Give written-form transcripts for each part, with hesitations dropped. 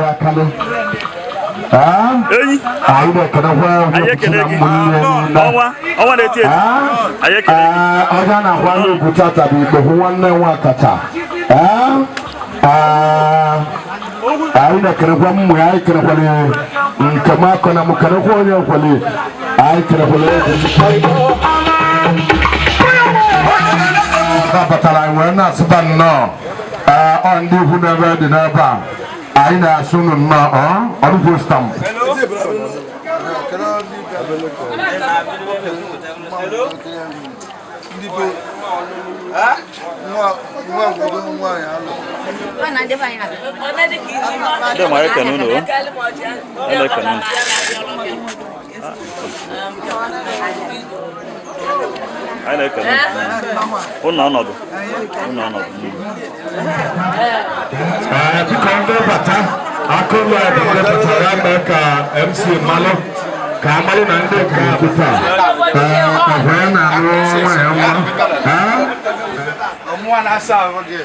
Akalị. Enyi. Anyị na-ekenekwa. Anyị ekele gị. Ọnwa ọnwa na-eti eti, anyị ekele gị. Onye a na-akwanye ugwu tata bụ Igbo nwanne nwa kacha. Anyị na-ekenekwa mmụ ya, anyị kenekwala nke m akọ na m kenekwa onye nkwale, anyị kenekwala egwu nabatara anyị wee na-asụba nnọọ. Ee, ọ ndị ikwu n'ebe dị n'ebe a, anyị na-asụ unu nnọọ. Ọ ọdụkwu stamp. Ndị be nwa nwa obodo nwaanyị alụ. Ndị ma ekene unu o. Anyị na-ekene unu. Anyị na-ekene unu. Unu ọnọdụ. Unu ọnọdụ. Ee, biko, ndị bata akụrụ a bụ ndị batara ya mee ka MC malụ ka amalụ na ndị nke a kịta. Ee, ọhụ ya na-alụ nwaanyị ọma. Ee? Ọmụwa na-asa ahụ gị.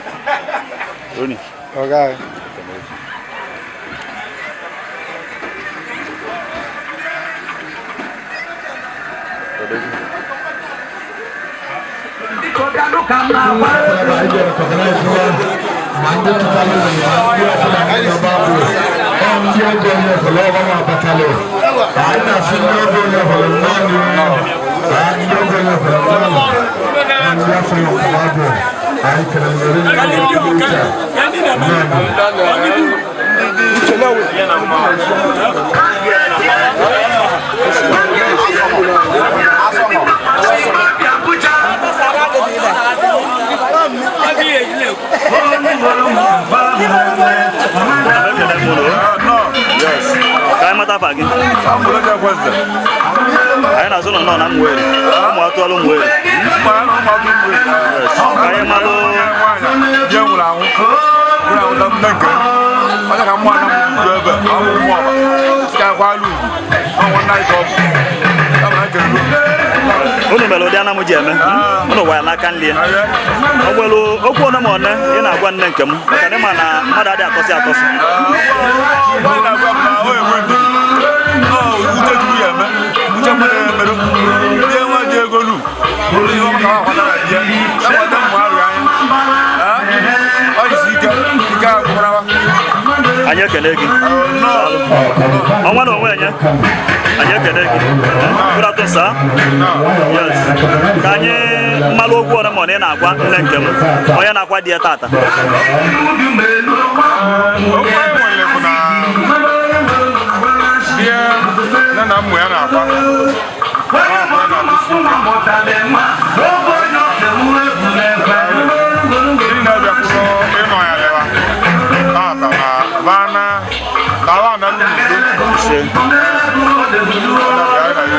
Roni. Ọga. Odogwu. Anyị ga-recognize ya ma ndị tụtalụ na ya, ndị ọbụla ndị nọba bụ ọ ndị ọgọ onye hụrụ ọba ma abatalụ. Anyị na-asị ndị ọgọ onye hụrụ nnọọ n'ihu. Ndị ọgọ onye hụrụ nnọọ na ndị afọ ya ọbụla bụ anyị kelere ndị uche nnọọ. Ekele m unu o. Yes. Ka anyị mata afa gị. Anyị na-azụ ụlọ nnọọ na Ụmụeri. Ụmụ atụọlụ Ụmụeri. Yes. Ka anyị malụ. Di nwụrụ anwụ nwụrụ anwụ na nne nke m onye ka mmụọ na m ebe ọ bụ mmụọ ọba ka akwala ugwu ọnwụ nna anyị ka ọ bụ ya bụ na ekele. Unu mere ụdị anamụ ji eme. Unu wara n'aka nri ya. O nwere okwu one ma one ị na-agwa nne nke m, maka na ịma na mmadụ adịghị atọsị atọsị? Onye na-agwa m na o enwe ndidi, ọ uche Chukwu ya eme, uche mmadụ ya emerụ. Ndị enwe ji ego lu ihe ọma ka ha kwatara di ya ya kwata mmụ arụ anya ọ jisi ike ike agwụkwarawa. Anyị ekele gị. Ọnwa na onwe enye, anyị ekele gị. Good afternoon, sir. Yes, ka anyị mmalụ okwu one ma ọ na ị na-agwa nne nke m, onye na-akwa di ya tata. Okwu anyị nwere bụ na die nne na mmụ ya na-akwa akwa ya na-atụsi ike. Ndị na-abịakwuru ịnọ ya lewa tata na Ba na na wa na n'udo. Ise. Ọ na ya na ya.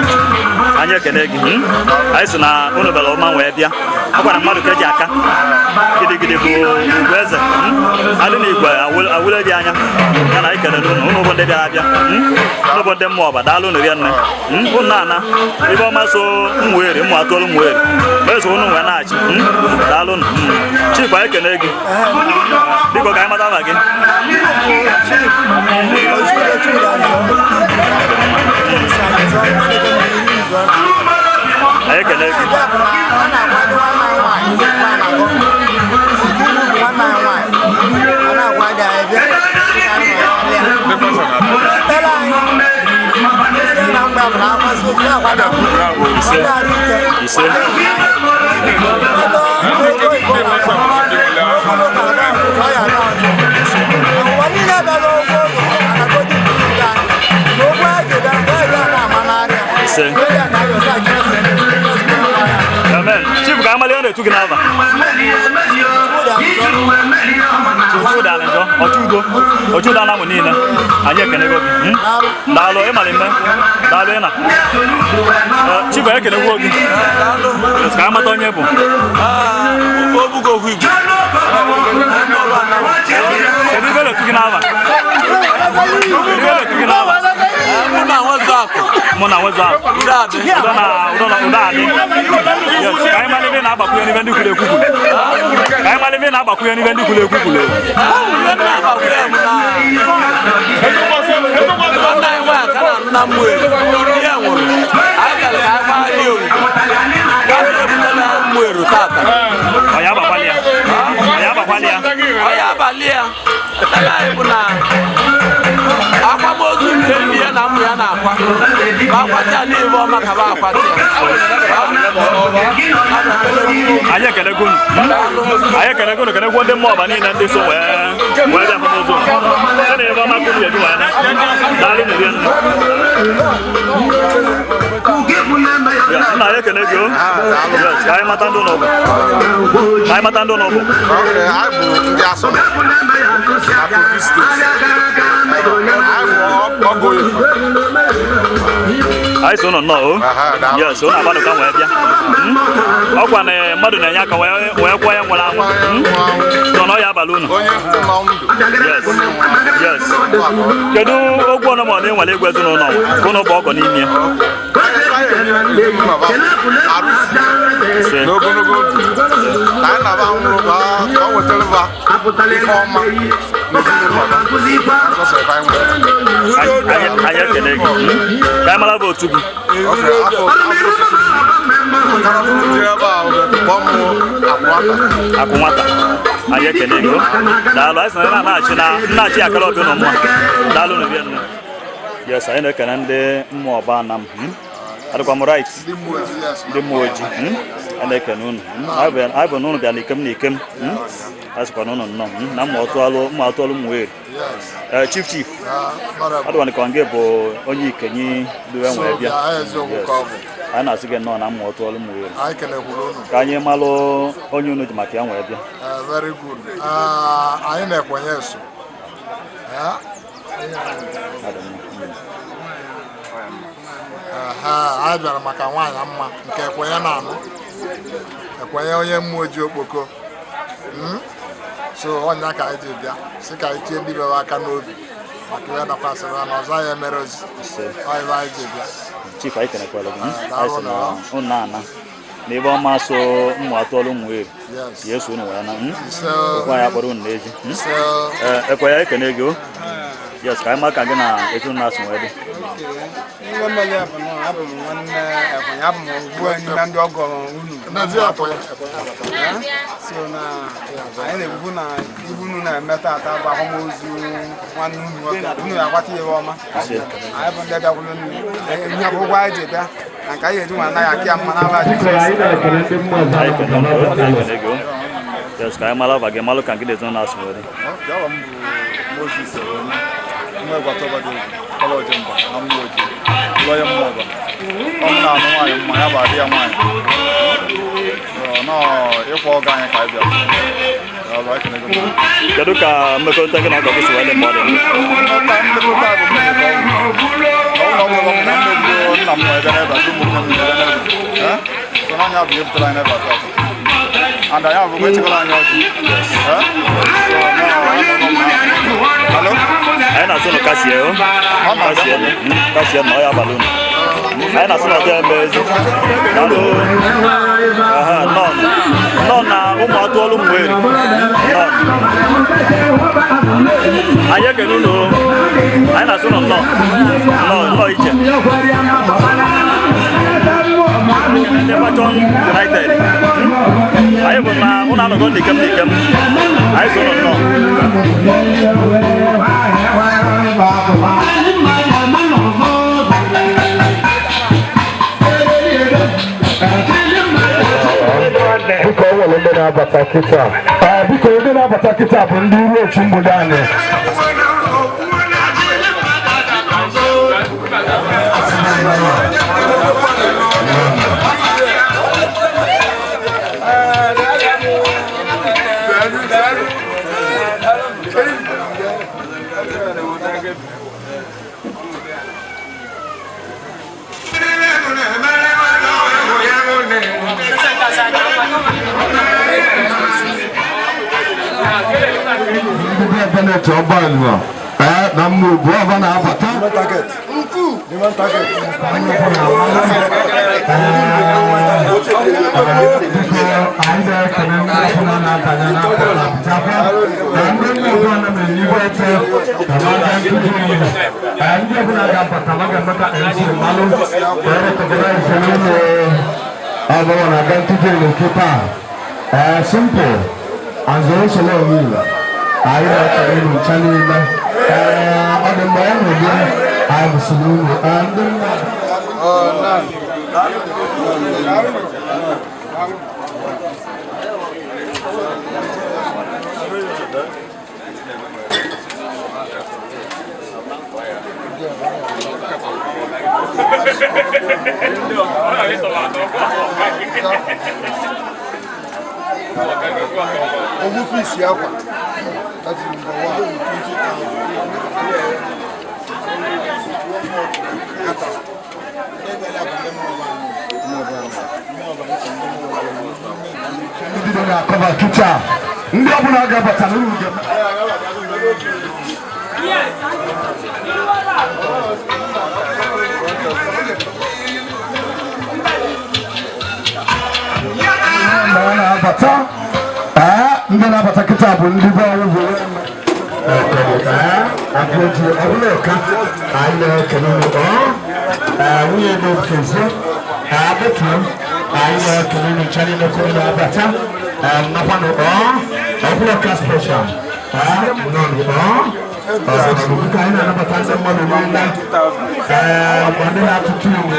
Anyị ekene gị. Anyị sị na unu bịara ọma wee bịa. Ọ gwara mmadụ ka eji aka gidigidi bụ ugwu eze. Adị na igwe awụle dị anya ya na anyị kelere unu. Unu bụ ndị bịara abịa. Unu bụ ndị mmụọ ọba. Daalụ unu rie nne. Unu na-ana ibe ọma so mmụeri mmụ atụrụ mmụeri meso unu wee na-achị. Daalụ unu. Chief, anyị ekene gị. Biko ka anyị mata aha gị. Anyị ekene gị. Ise. Ise. Amen. Chief, ka amali ọ na-etu gị n'ava. Chukwuda alịjọ, ọchụudo, ọchụudo anamụ niile. Anyị ekenego gị. Daalụ, ịmara mme. Daalụ ịna. Chief, anyị ekenegwo gị. Ka amata onye bụ. Obugo okwu Igbo. Kedu ibe na-etu gị n'ava? Kedu ibe na-etu gị n'ava? Mụ na nwezu akụ. Mụ na nwezu akụ. Udo adị. Udo na udo na udo adị. Yes, ka anyị mara ebe na-agbakwunye n'ibe ndị kwuru ekwu kwuru. Ka anyị mara ebe na-agbakwunye n'ibe ndị kwuru ekwu kwuru. Ihe m na-agbakwunye bụ na nwanne anyị nwaanyị ka na-anụ na mmụọ eri. Ihe nwụrụ. Anyị bịara ka anyị gbaa ya ogige. Ka anyị ebutela mmụọ eru tata. Ọ ya abakwali ya. Ọ ya abakwali ya. Ọ ya abalị ya. Ekpere anyị bụ na akwamozu nke enyi ya na mmụ ya na-akwa. Ma akwati ya n'ihe ọma ka ba akwati ya. Anyị ekenego unu. Anyị ekenego unu, kenegwo ndị mmụọ ọba niile ndị so wee bịa akwamozu. Sị na ebe ọma kwuru eju wee na. Daalụ unu rie nne. Ya, nna anyị ekene gị o. Yes, ka anyị mata ndị ụlọ bụ. Ka anyị mata ndị ụlọ bụ. Anyị bụ ndị Asọ na Kogi steeti. Anyị bụ ọgọ Igbo. Anyị so unu nnọọ o. Yes, unu agbalụka wee bịa. Ọkwa na mmadụ na-enye aka wee kwụọ ya nwụrụ anwụ. Nọ n'ọya abalị unu. Onye nọ ndụ. Yes. Yes. Kedu okwu ọnụ ma ọ na-enwere egwu ezinụlọ ka unu bụ ọgọ n'ime ya? N'ogologo ndụ ka anyị na-aba nwụrụ ka ọ wetara ba ife ọma n'ezinụlọ ba sọsọ ife anyị nwere. Anyị ekele gị. Ka anyị mara bụ otu gị. Akụ nwata. Anyị ekele gị. Daalụ, anyị sị na na-achị na nna-achị akara ọbịa ụnụ mmụọ. Daalụ na bịa nne. Yes, anyị na-ekele ndị mmụọ ọba anam. Adịkwa m right. Ndị mmụọ ojii. Anyị na-ekele unu. Anyị bụ na unu bịa n'ikem na ikem. A sịkwa na unu nnọọ. Na mma ọtụalụ m wee. Chief Chief. Adịkwa ka gị bụ onye ikenyi duwe nwee bịa. Anyị na-asị gị nnọọ na mma ọtụalụ m wee. Ka anyị malụ onye unu ji maka ya nwee bịa. Very good. Anyị na-ekwenye so. Anyị bịara maka nwaanyị mma nke ekwenye na-anụ. Ekwenye onye mmụọ ji okpoko. So ọnya ka anyị ji bịa sị ka anyị tie ndị bewe aka n'obi maka ihe dakwasịrị ha na ọzọ anyị emere ozi. Ọ ebe anyị ji bịa. Chief, anyị kenekwara gị. Anyị sị na unu na-ana na ebe ọma so mmụ atụọlụ ụmụ eri. Ya eso unu wee na. Okwu anyị akpọrọ unu n'ezi. Ekwe ya ekene gị o. Yes, ka anyị ma ka gị na ezinụlọ asụ wee dị. Ihe mere bụ na abụ m nwanne Ekwenye, abụ m ogbu enyi na ndị ọgọ unu. So na anyị na-ekwukwu na ibu unu na-eme tata bụ akwamozu nwanne unu nwoke. Unu ga-akwata ihe ọma. Anyị bụ ndị bịakwuru unu. Ihe bụ ụgwọ anyị ji bịa na nke anyị eji nwa anaghị akị ya mma n'aba Jizọs. Anyị ekene gị o. Yes, ka anyị mara ava gị malụ ka gị na ezinụlọ asụ wee dị. Moses nwa egwatọba dị egwu ọla ojemba na mmụọ ojii ụlọ ya mmụọ ọba ọ m na-anụ nwaanyị mma ya bụ adị ya nwaanyị nọọ ịkwa ọgọ anyị ka anyị bịara. Kedu ka mmekọrịta gị na ọgọ gị si wee dị mgbe ọ dị ndụ? Mmekọrịta bụ mmekọ ọ bụrụ na nna m nọ ebe n'ebe a, ụmụnne m nọ ebe n'ebe a. So n'anya bụ ihe butere anyị n'ebe a taata. And anyị abụghị echekọrọ anyị ọjị. Hello? Anyị na-asị unu kasie o. Kasie kasie na ọ ya abalị unu. Anyị na-asị na ọ dịghị eme ezi. Daalụ. Aha, nọn. Nọn na ụmụ atụọlụ Ụmụeri. Nọn. Anyị ekene unu o. Anyị na-asị unu nnọọ. Nnọọ, nnọọ iche. Ndị Fortune United. Anyị bụ na ụnụ anọgọ n'ikem n'ikem. Anyị sị unu nnọọ. Biko, o nwere ndị na-abata kịta. Biko, ndị na-abata kịta bụ ndị iru otu mgbede anyị. Ndị be Bennett Ọgbanọ na Mmubu ọba na-abata. Biko, anyị na-ekele ndị ọbụla na-abanye n'afọ na-apụtakwa na ndị nne ọbụla na-enyiwe ete ka n'aka nkụzi iyi. Ndị ọbụla ga-abata ma ga-emeka MC Mmalụ wee recognize ụmụ ọbụla na-aga nkụzi iyi kịta. Simple and zoro solo onwe anyị na-ekele unu ncha niile. Ọ dị mgbe ya na-ebi anyị bụsịrị unu. Ndị mmadụ. Ogbu pisi akwa. That is number one. Ndị dị na-akọba kịta, ndị ọbụla ga-abata n'ụlọ njem. Mgbe ọ na-abata, ndị na-abata kịta bụ ndị be ọnwụ bụ abụoji ọbụla ụka. Anyị na-ekele unu ọ nwunye na-efezi abụtuo. Anyị na-ekele unu ncha niile ka unu na-abata nnakwanụ ọ ọbụla ụka special nọnụ ọ ọzọ anyị na-anabata ndị mmadụ niile, ma ndị na-atụtụ iwu.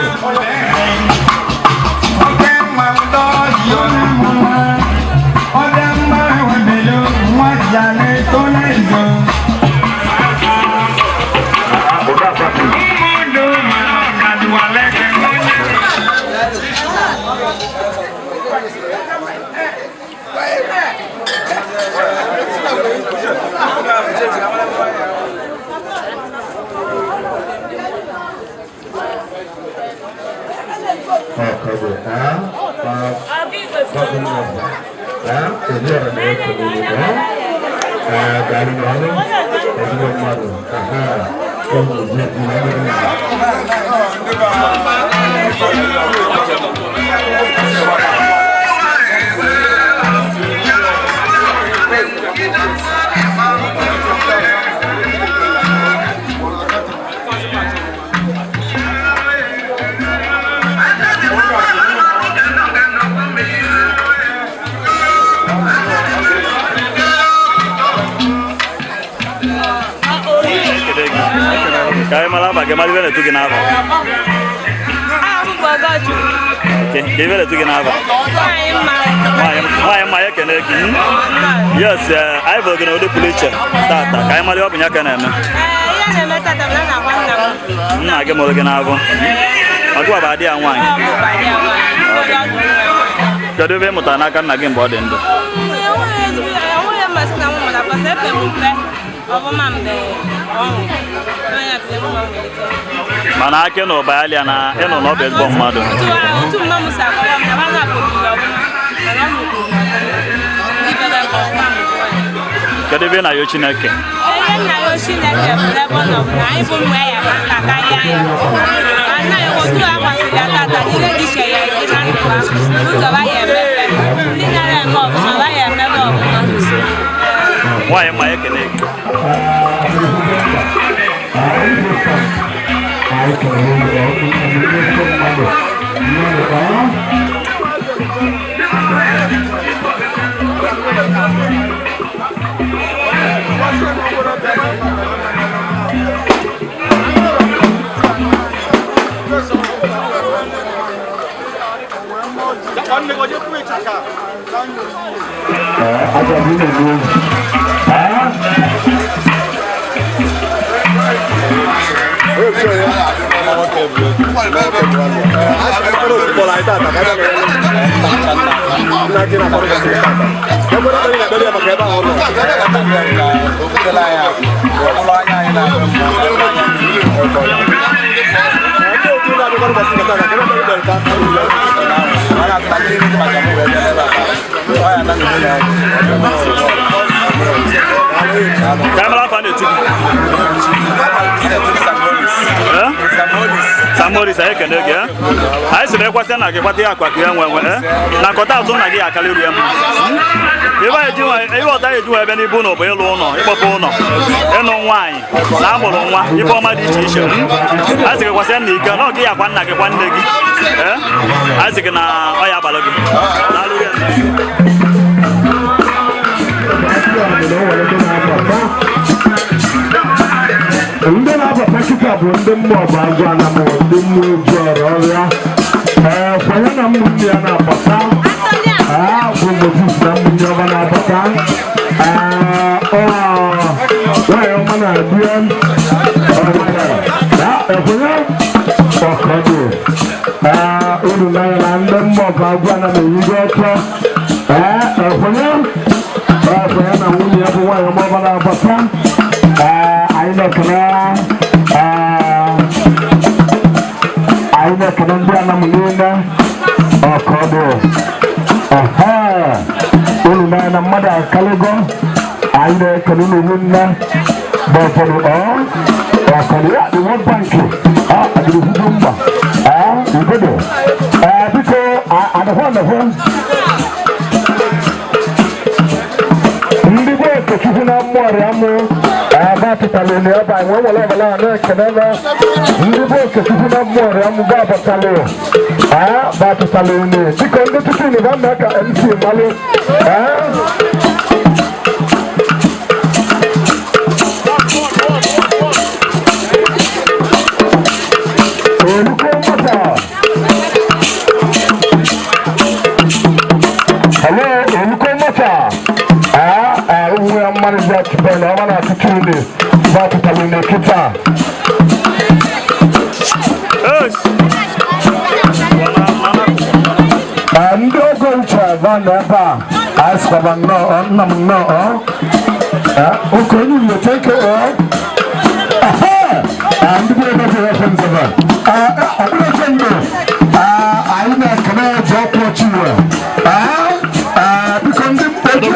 Ekele gị. Ka anyị mara aba gị, mara ibe na-etu gị n'aba. Okay, ka ibe na-etu gị n'aba. Nwaanyị mma, ya ekene gị. Yes, anyị bụ gị na ụdị pụrụ iche tata ka anyị mara ihe ọ bụ ya ka na-eme. Nna gị mụrụ gị n'abụ. Ọ gịwa bụ adị ya nwaanyị. Kedu ebe ị mụtara n'aka nna gị mgbe ọ dị ndụ? Asị na mụ mara pasị epe m mpe ọbụma mgbe ọ nwụrụ. Onye bụ mma nwere ike. Mana aka na ụba ya na ịnụ na ọ bụ ezigbo mmadụ. Otu mma m si akọwa m na ha na-akpọbiri ọbụma mana ọ mụkwuru ndị bịara ebe ọbụma m. Kedu ebe ị na-ayọ Chineke? Ihe nna ya Chineke bụ n'ebe ọ nọ bụ na anyị bụ ụmụ ya ya maka karịa ya. Ma nna ya otu a kwasịrị ya tata n'ihe dị iche ya dị na ndụ ha ụzọ ha ya emepe ndị nara eme ọbụma ha ya emebe ọbụma. Nwaanyị mma, ekene gị. Ka anyị mara afa na-etu gị. Eh? Samoris, anyị ekene gị. Eh? Anyị sịrị ekwasị na gị kwata ya akwa ka ya nwe nwe, eh? Na nkọta azụ na gị akala iru ya mma. Ebe anyị ji nwa ihe ọta anyị eji nwa ebe n'ibu ụlọ bụ ịlụ ụlọ, ịkpọpụ ụlọ, ịnụ nwaanyị na amụrụ nwa, ife ọma dị iche iche. Anyị sị gị kwasị na ike na ọ gị akwa nna gị kwa nne gị. Eh? Anyị sị gị na ọ ya abalị gị. Daalụ rinne. Ndị na-abata kịta bụ ndị mmụọ bụ agụ anamụ, ndị mmụọ oju ọrụ ọrịa. Ee, kwanye na ụmụnne ya na-abata. Ee, bụ Moses na ụmụnne ọma na-abata. Ee, ọ nwaanyị ọma na-abịa. Ekwenye ọkọdụ. Ee, unu n'anya na ndị mmụọ bụ agụ anamụ eyigo ọtọ. Ee, ekwenye ekwenye na nwunye ya bụ nwaanyị ọma ọma na-abata. Ee, anyị na-ekene, ee, anyị na-ekene ndị anamụ niile ọkọdụ. Ehe, unu n'anya na mmadụ akaligo. Anyị na-ekene unu nne bụ ụfọdụ ọ ọkọdụ ya dị World Bank ọ adịrịhugo mgba. Ee, ugodo. Ee, biko adịhụ adịhụ ndị bụ Okechukwu na mmụọrịa mụ ebe atụtala elu ebe anyị wee were ọbụla a na-ekene na ndị bụ Okechukwu na mmụọrịa mụ bụ abatala ee bụ atụtala elu. Biko ndị tutu unu ba mee ka MC malụ ee. Olùkọ́ mọ́tà. Hello, olùkọ́ mọ́tà. Ah, uwe mmanụ atụpụ na ọma na-atụtụ unu bụ atụtala unu kịta. Yes. Ah, ndị ogo uche ebe nọ ebe a, a sịkwaba nnọọ ọ, nna m nnọọ ọ. Ah, okenye unu teke ọ. Aha! Ah, ndị bụ ebe bụ efe nzọba. Ah, ọ bụrụ oche ndụ. Ah, anyị na-ekene eji ọkụ ochiwe. Ah, ah, biko ndị mkpochi.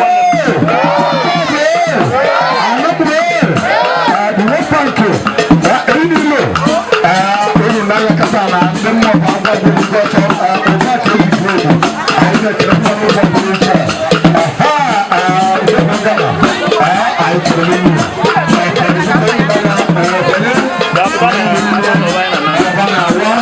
Ga-apụta na ụba anyị na-ana.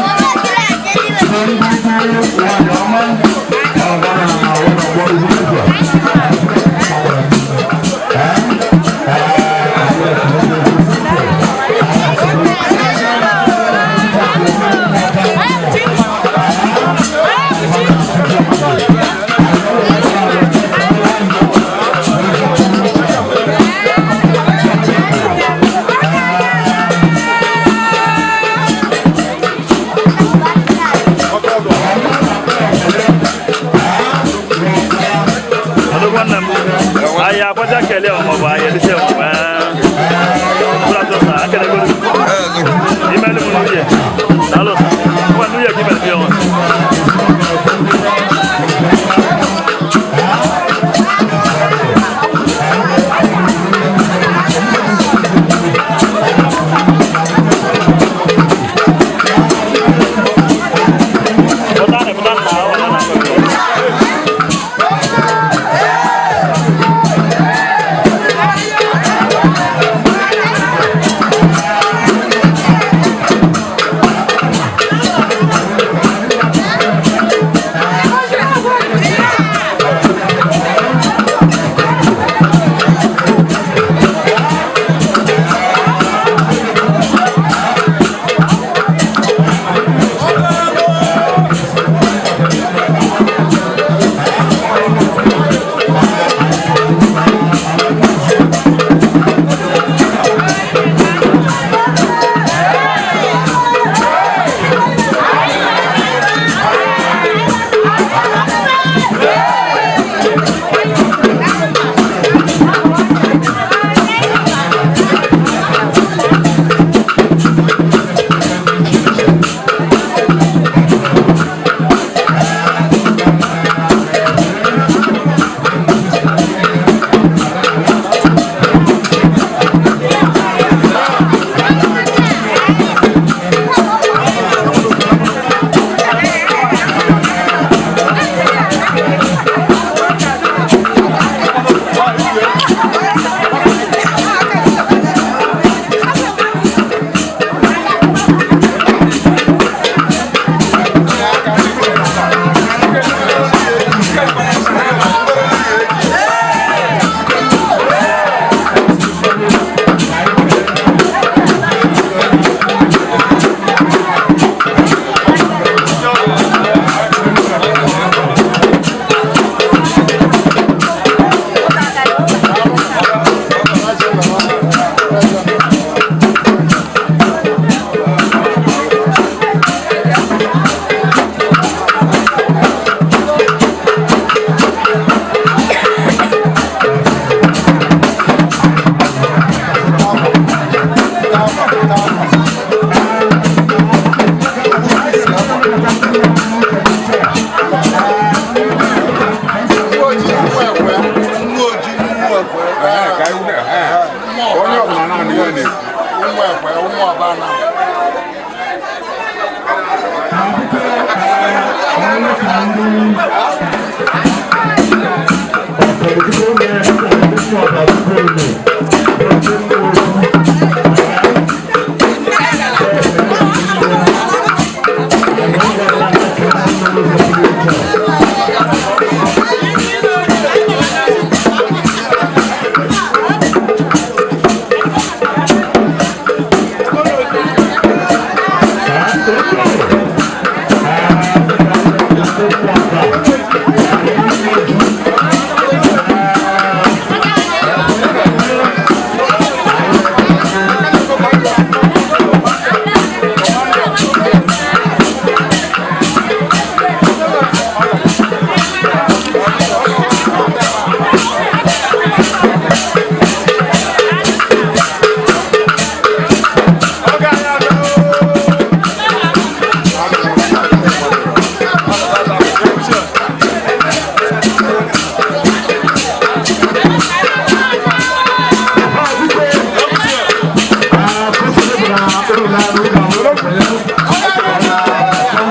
Ekwe ụmụ ọba na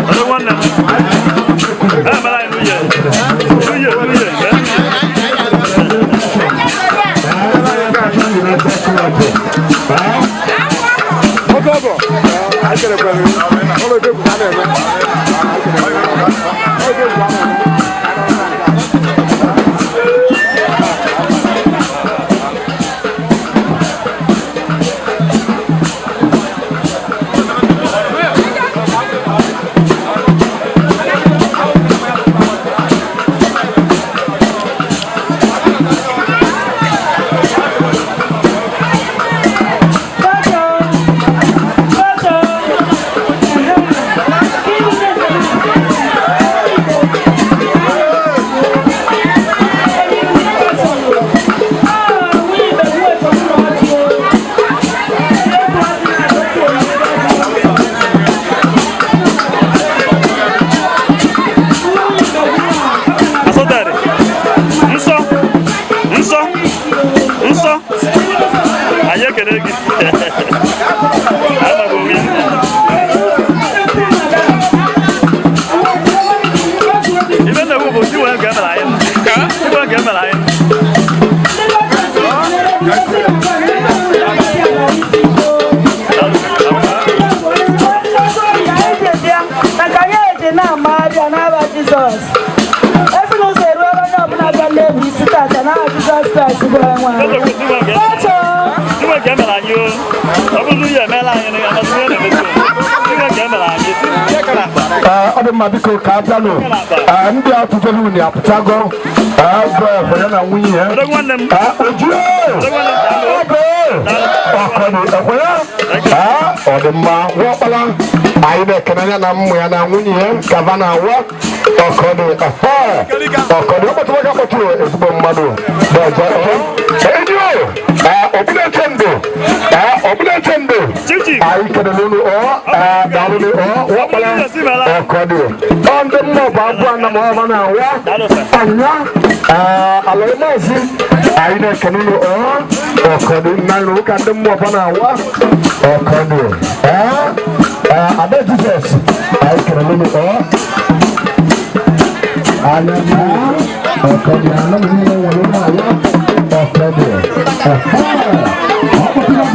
Ọdụ nwanne m. E mere anyị nwunye. Nwunye, nwunye, eh? Asọtari. Nsọ. Nsọ. Nsọ. Anyị ekele gị. Ama bụ gị. Ibe na-ekwu bụ iwe nke emere anyị. Iwe nke emere anyị. Maka anyị eji na-amagharị a n'aha Jizọs. Ezinụzọ eruola onye ọbụla bịala ebu isi tata n'aha Jizọs Kraịst bụ onye nwe anyị. Ocho! Iwe nke emere anyị o. Ọ bụrụ na ihe emeela anyị, na amasị ihe na-emesi. Iwe nke emere anyị. Ọ dị mma, biko ka a bịanụ. Ndị a tụjere unu apụtago. Bụ ekwe ya na nwunye ya. Ọdụ nwanne m. Oju ọgụ ọkọdụ ekwe ya. Ọ dị mma, nwaọkpara anyị na-ekene ya na mmụ ya na nwunye ya ka va na-awa ọkọdụ ọkọdụ ọkpọtụrụ aka kpọtụrụ ezigbo mmadụ bụ ọjọ enyi o ọbụla eche ndụ, ọbụla eche ndụ. Chichi. Anyị kelele unu ọ daalụnụ ọ nwaọkpara ọkọdụ ọ ndị mmụọ bụ abụọ na ma ọma na-awa anya ala maazị anyị na-ekene unu ọ ọkọdụ nna nrụ ụka ndị mmụọ bụ na-awa ọkọdụ ada Jizọs anyị kelele unu ọ anya mmiri ọkọdụ anọ niile nwere na-awa ọkọdụ ọkpọtụrụ.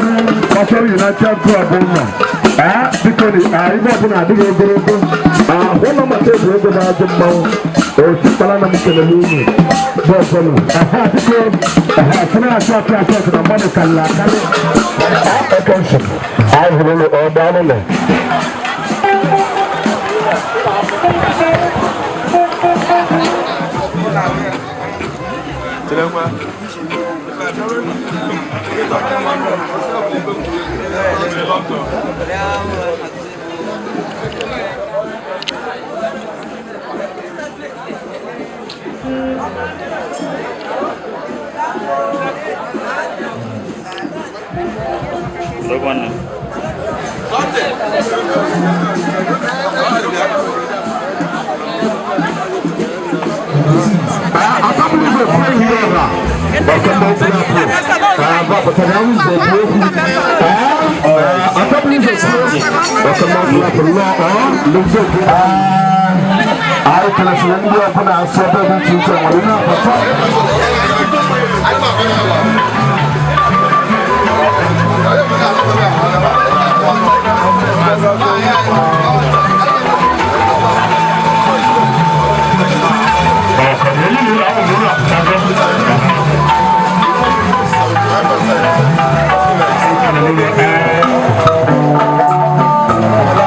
United Club ụlọ. Biko ni ibe ọbụla adịghị ogologo. Hụ na maka egwuregwu na-ajụ mmanwụ. Otu kpara na m kelele unu. Bụ ọzọnụ. Biko, tinye asị ọpịa asị ọsị na mmadụ karịrị akarị. Ekensi, anyị hụrụ ụlọ ọgbọ ọlụlọ. Nsogbu nwanne. Anyị kelesịrị ndị ọbụla asị ebe dị iche iche nwere ihe apụta.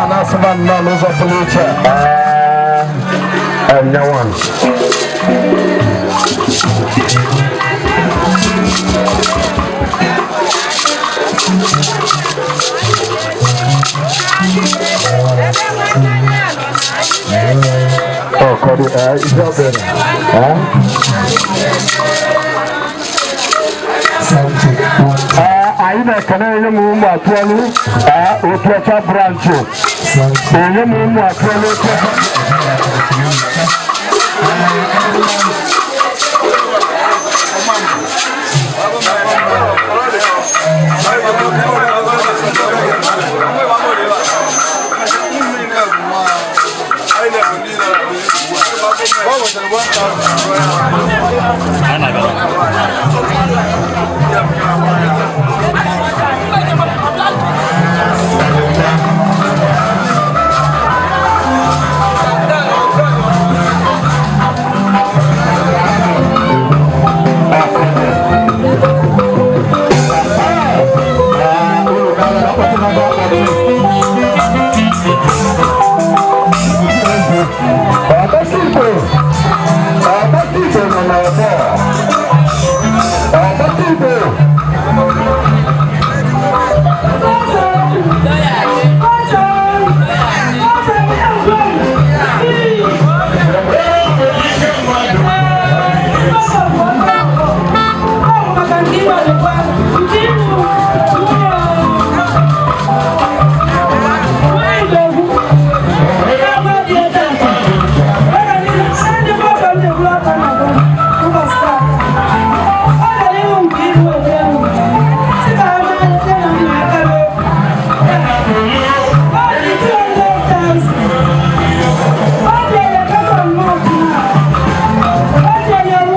Na-asịba nnọọ n'ụzọ pụrụ iche. Nyawan. Oh, Cody, is that better? Huh? Anyị na-ekene onye m ụmụ atụọlụ otu ọcha branchị onye m ụmụ atụọlụ otu ọcha. Anyị na-abịa.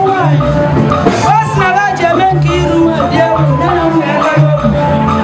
Ọ sị na ba ji eme nke iru dị egwu, ya na ụmụ ya karịa obi.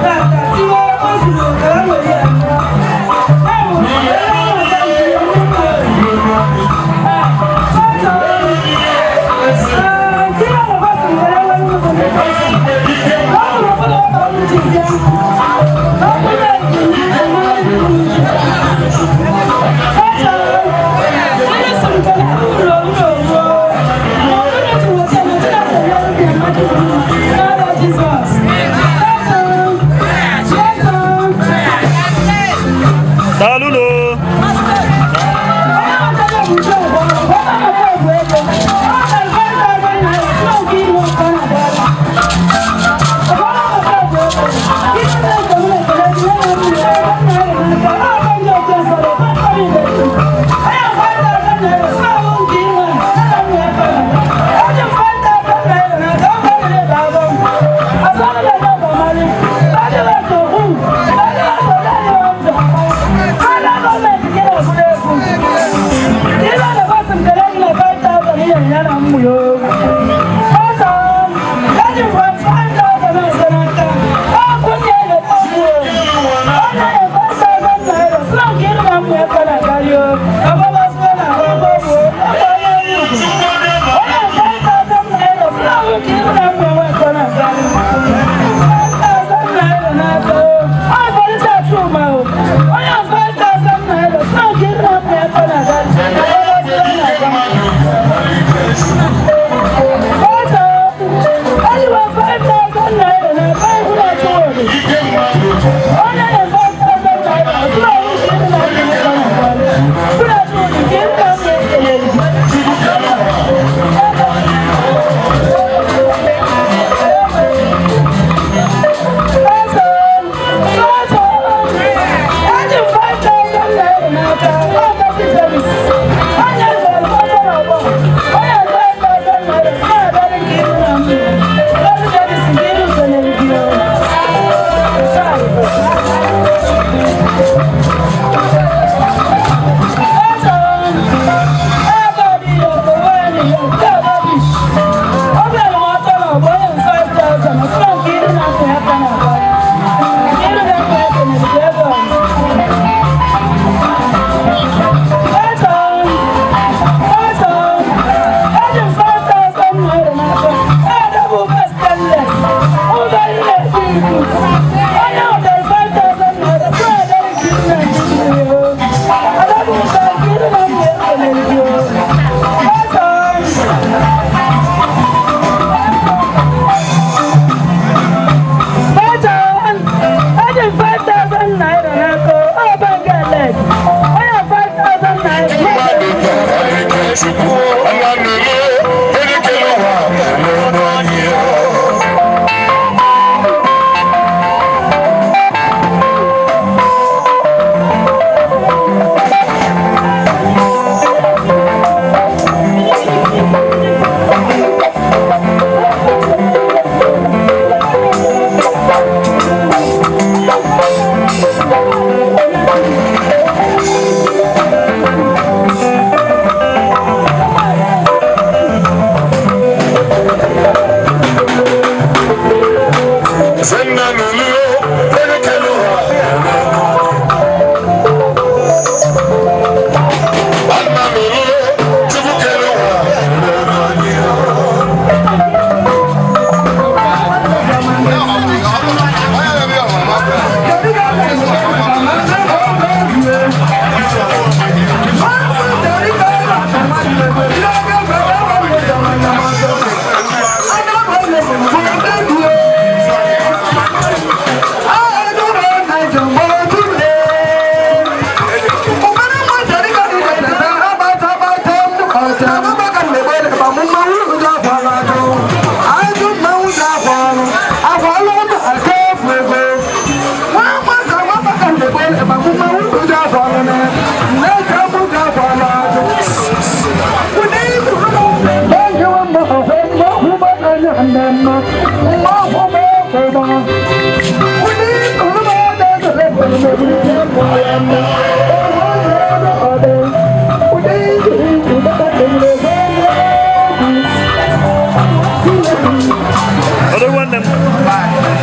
Odogwu nwanne m,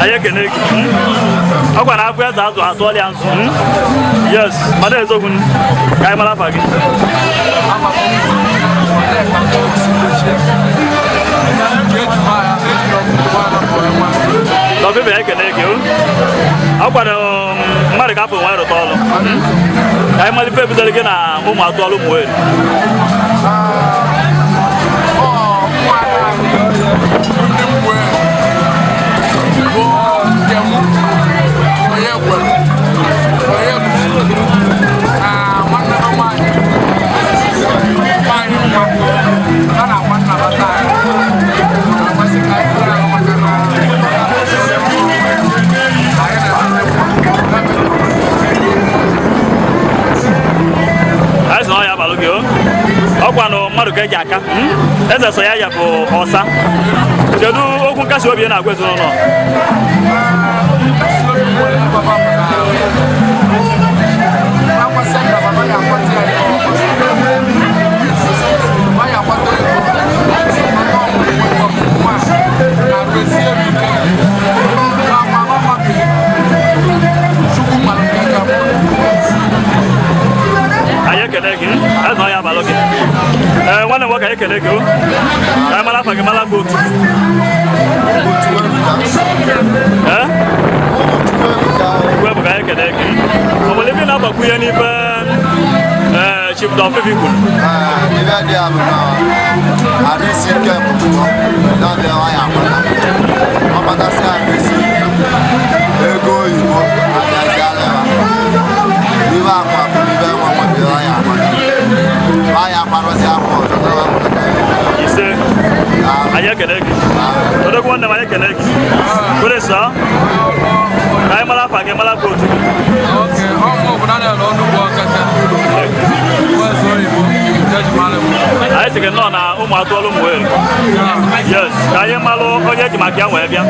anyị ekene gị. Ọ gwara afọ eze azụ atụọla ya nzu. Yes, mana eziokwu m, ka anyị mara afa gị. Dọkịta, ekene gị o. Ọ gwara mmadụ ka afọ nwe rụta ọrụ. Ka anyị mara ife butere gị na ụmụ atụọlụ ụmụ were. Anyị sị na ọ ya abalụ gị o. Ọkwa na mmadụ ka eji aka. Eze sọ ya ya bụ ọsa. Kedu okwu nkasi obi ị na-agwa ezinụlọ? Anyị ekele gị. Eze na ọ ya abalụ gị. Ee, nwanne m nwoke, anyị ekele gị o. Ka anyị mara afa gị, mara afa otu. Ee? Chukwu ka anyị ekele gị. Ọ nwere ebe ị na-agbakwunye n'ife ee Chief Don Fifi kwuru? Ibe dị ya bụ na arụ isi ike bụ na-abịa ya agbata ọ kpatasị arụ isi ike, ego oyibo abịaziala ya, ibe akwa bụ ibe nwa nwabịa ya agbata ya akwarụzi akwa ọzọ na ya nwere. Ise, anyị ekele gị. Odogwu nwanne m, anyị ekele gị. Kwere sọ ka anyị mara afa gị, mara afa otu gị. Anyị sị gị nnọọ na ụmụ atụọlụ ụmụ were. Yes, ka anyị malụ onye eji maka ya wee bịa.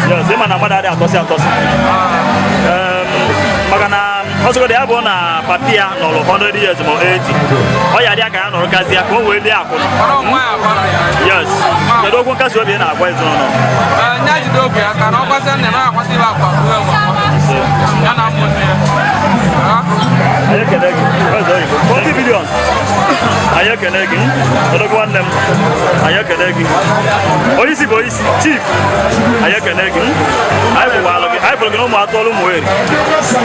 Yes, ịma na mmadụ adịghị atọsị atọsị. Maka na ọsọgodi ya bụ na papi ya nọrọ 100 years ma 80, ọ ya dị ka ya nọrọ kazi ya ka o wee lie akụ. Yes, kedu okwu nkasi obi ị na-agwa ezinụlọ? Anyị ekele gị. Eze oyibo 40 billion, anyị ekele gị. Odogwu nwanne m, anyị ekele gị. Onye isi bụ onye isi, chief, anyị ekele gị. Anyị fụkwalụ gị, anyị fụrụ gị na ụmụ atụọlụ ụmụ weri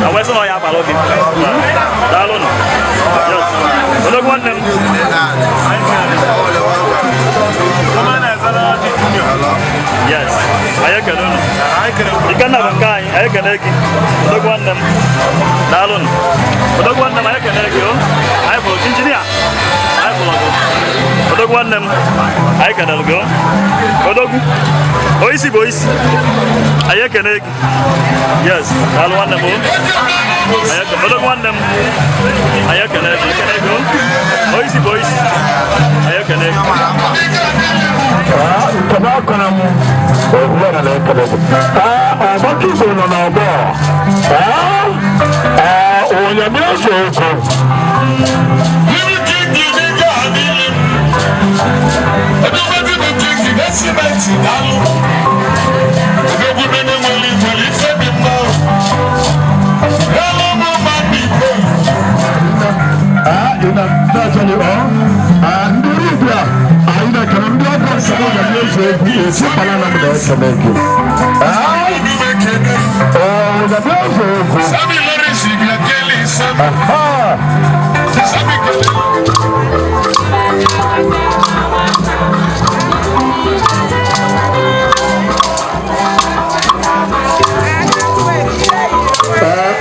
na wee sị na ọ ya abalụ gị. Daalụnụ. Yes, odogwu nwanne m. Yes, anyị ekele unu. Ikenna bụ nke anyị, anyị ekele gị. Odogwu nwanne m, daalụnụ. Odogwu nwanne m, anyị ekele gị o. Anyị fụrụ gị, injinia, anyị fụrụ gị. Odogwu nwanne m, anyị kelere gị o. Odogwu onyeisi bụ onyeisi, anyị ekele gị. Yes, daalụ nwanne m o. Odogwu nwanne m, anyị ekele gị, ekele gị o. Onyeisi bụ onyeisi, anyị ekele gị. Akọrọ m ogbua na ekele gị. Ọgbakọ Igbo nọ n'ọgbọ. Onye eze okwu. Ndị ugbu a anyị na-ekele ndị ọgọ nsogbu ga na-ezu egwu esi kpala na mba ekele gị. Ọ ga-ezu egwu. Aha.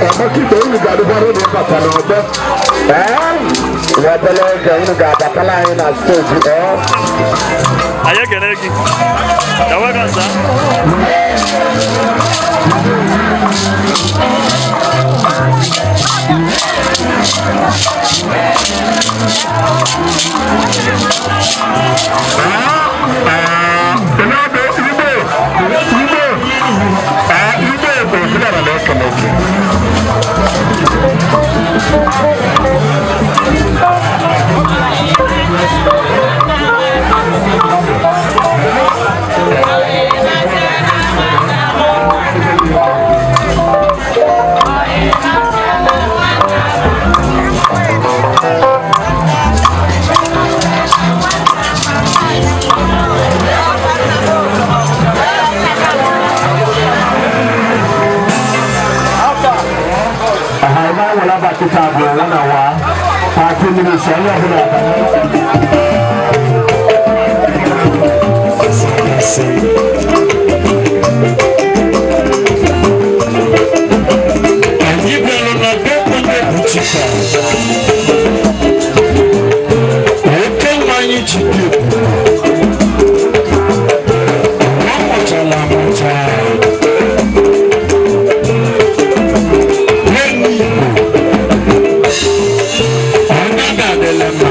Ọgbakọ Igbo unu. ga-adịkwa ready ịbata n'ọgbọ. Ee, nwa obere oge unu ga-abatala anyị na stage, ee. Anyị ekene gị. You're welcome, sir. Aha, ebe anyị nwere abakịta bụ 1 hour 30 minutes, onye ọbụla abanye. Anyị bịara na be onye bụ Chika. Oke nwa anyị ji dị ebube. Nwa mụchara amụcha. N'elu Igbo. Onye ga-adịla mma.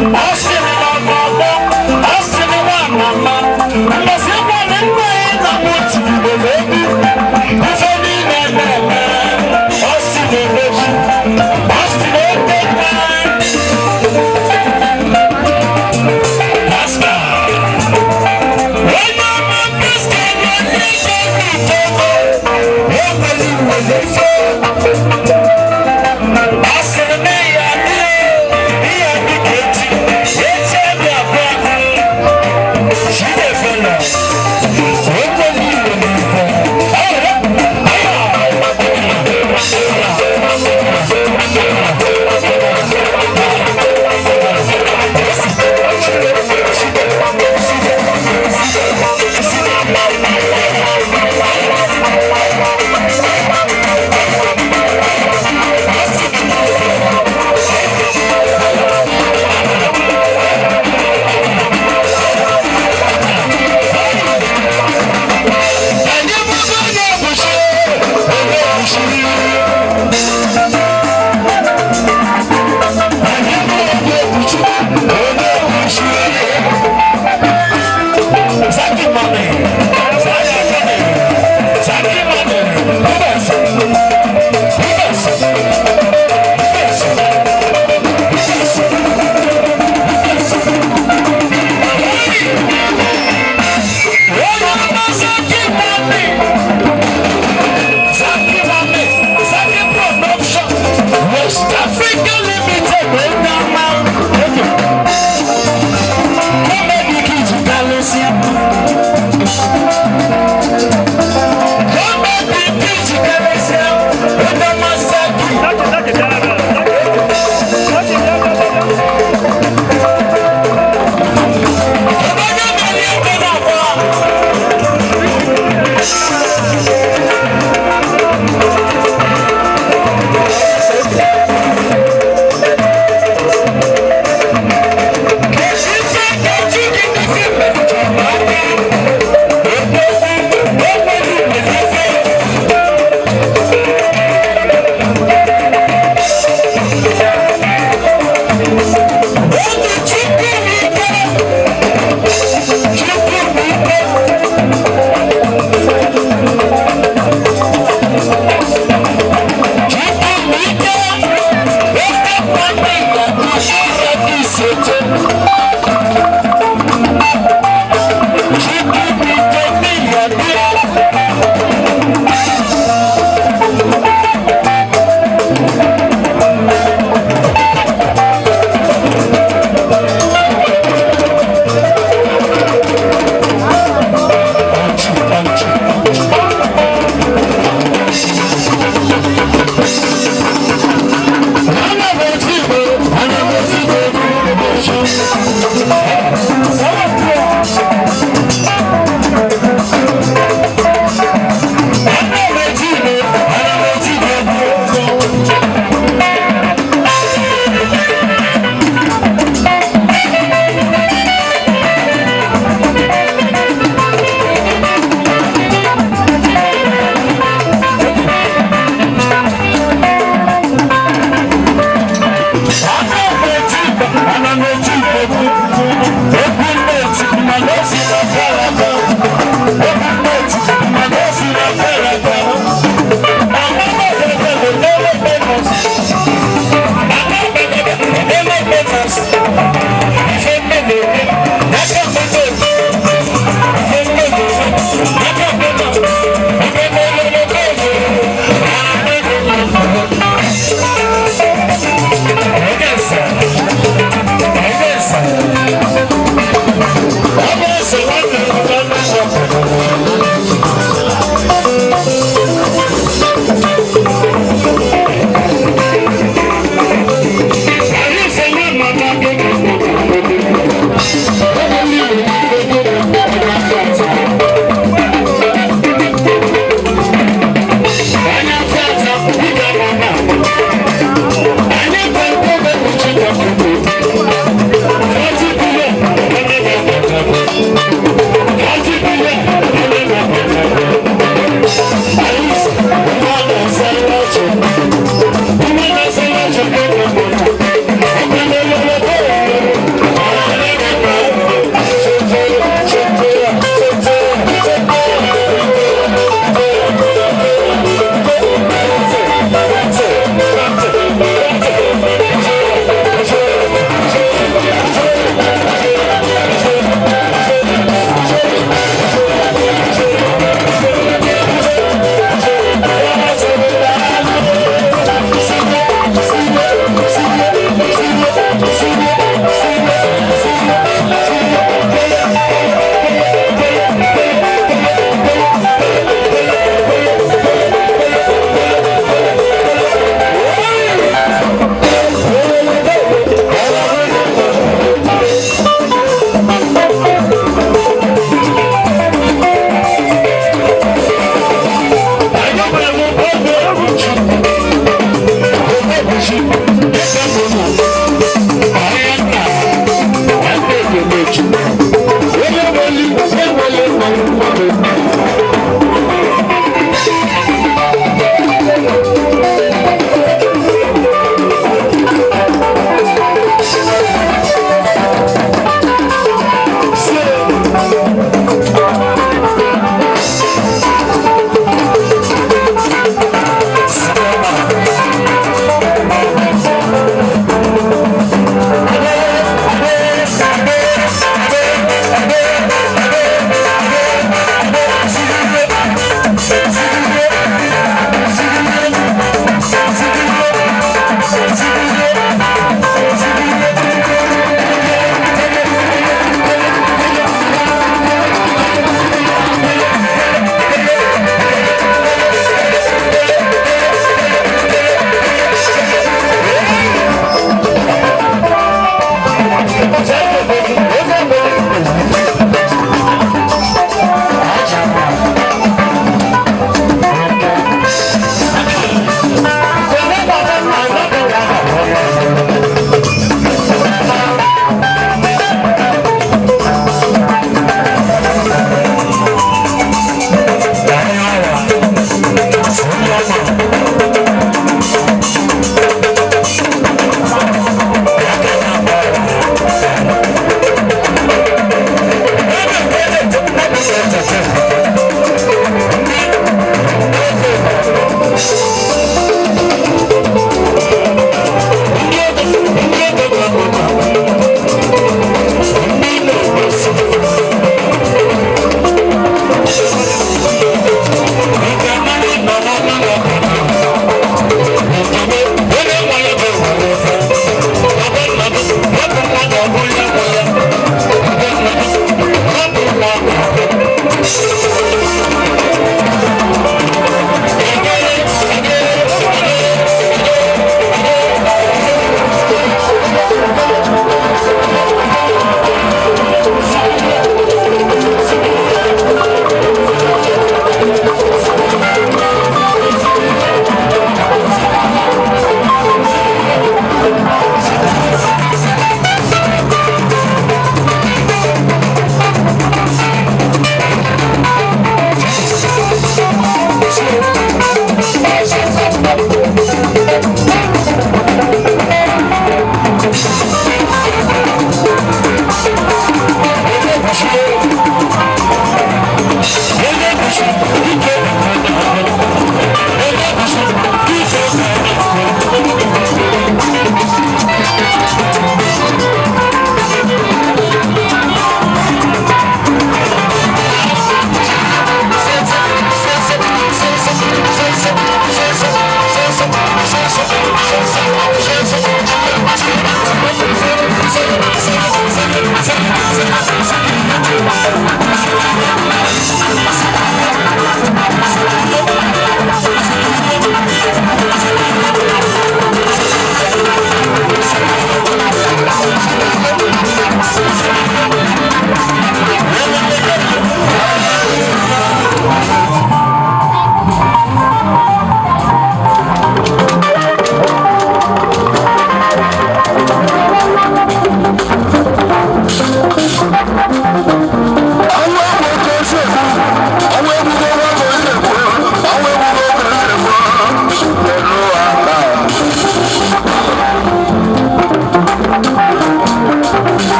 Yes.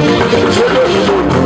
Thank you.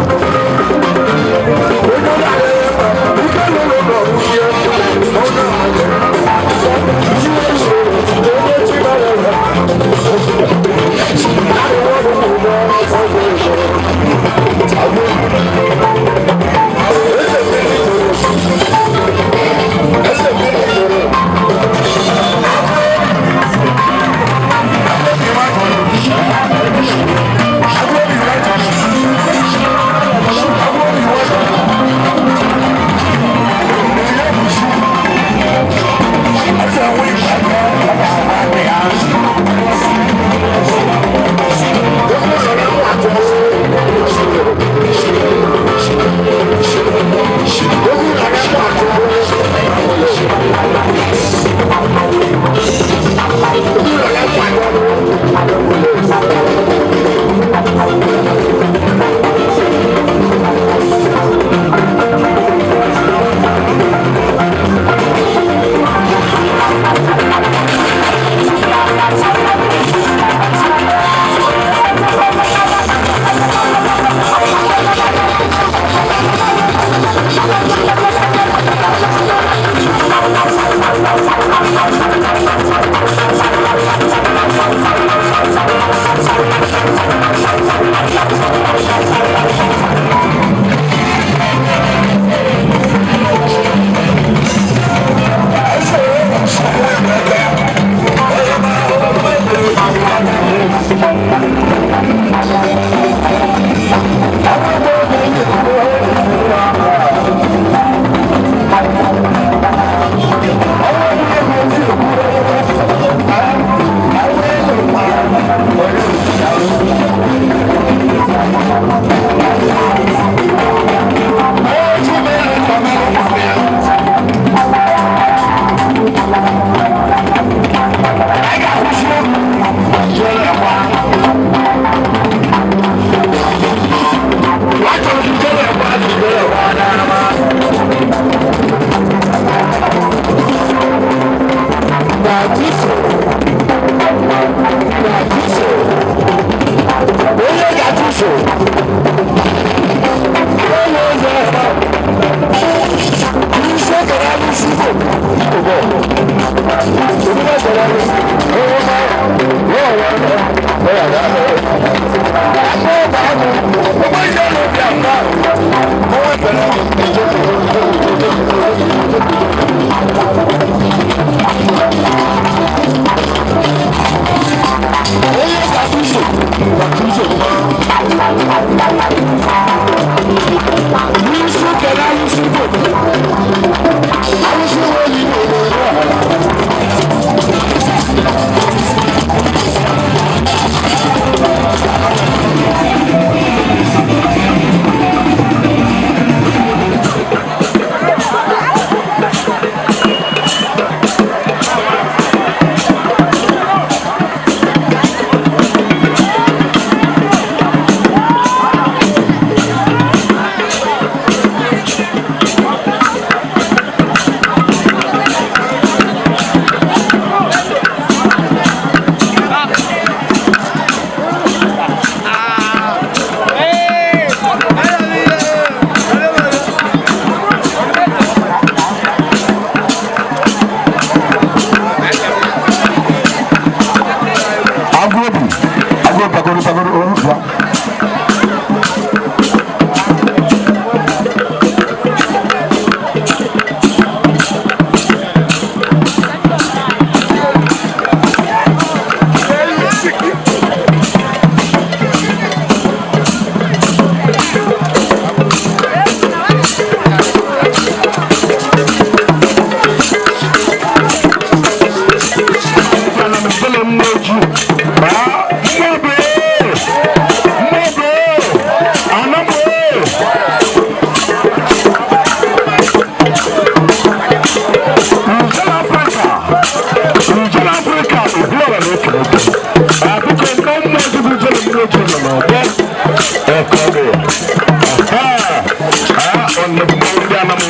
Nnukwu ndị anamụ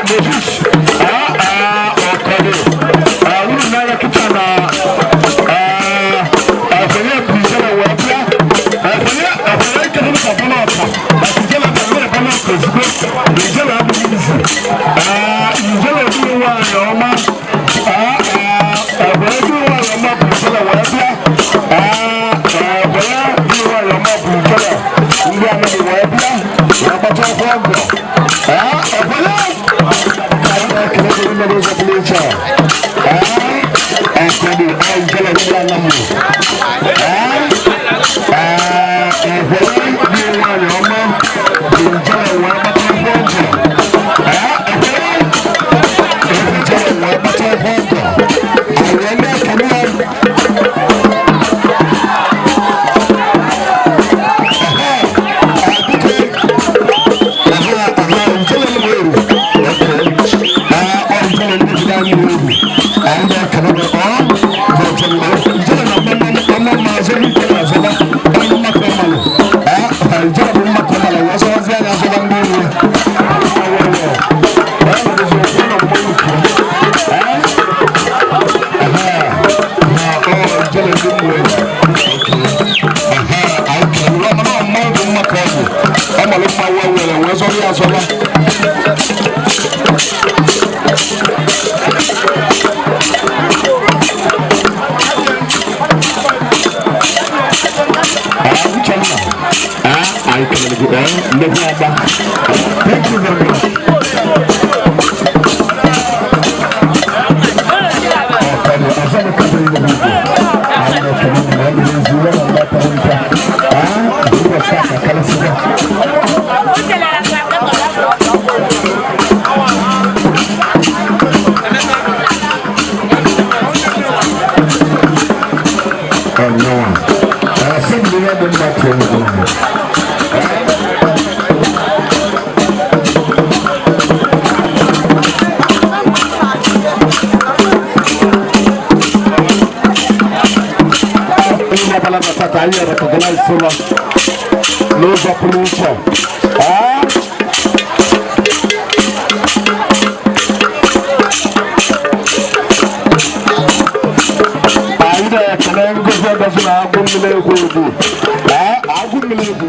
Moses ọkọdụ uru n'anya kịta na efenye bụ ijele wee bịa efenye efenye nketa ka bọlọ ọka maka ijele bụ ebe bọlọ ọka ozugbo na ijele abụghị izu ijele bụrụ nwaanyị ọma efenye bụrụ nwaanyị ọma bụ ijele wee bịa efenye bụrụ nwaanyị ọma bụ ijele ndị anaghị wee bịa wee gbata ọkụ ọgọ efenye anyị na-ekele gị nne n'ụzọ pụrụ iche ọkọdụ ijele ndị anaghị efenye bụrụ nwaanyị ọma bụ ijele wee gbata ọkụ ọgọ efenye ijele wee gbata ọkụ ọgọ anyị na-ekele. Thank you very much. Onye ọbụla batata anyị recognize ụlọ n'ụzọ pụrụ iche. Anyị na-ekele ngozi ngozi na agụ mmiri egwu egwu. Agụ mmiri egwu.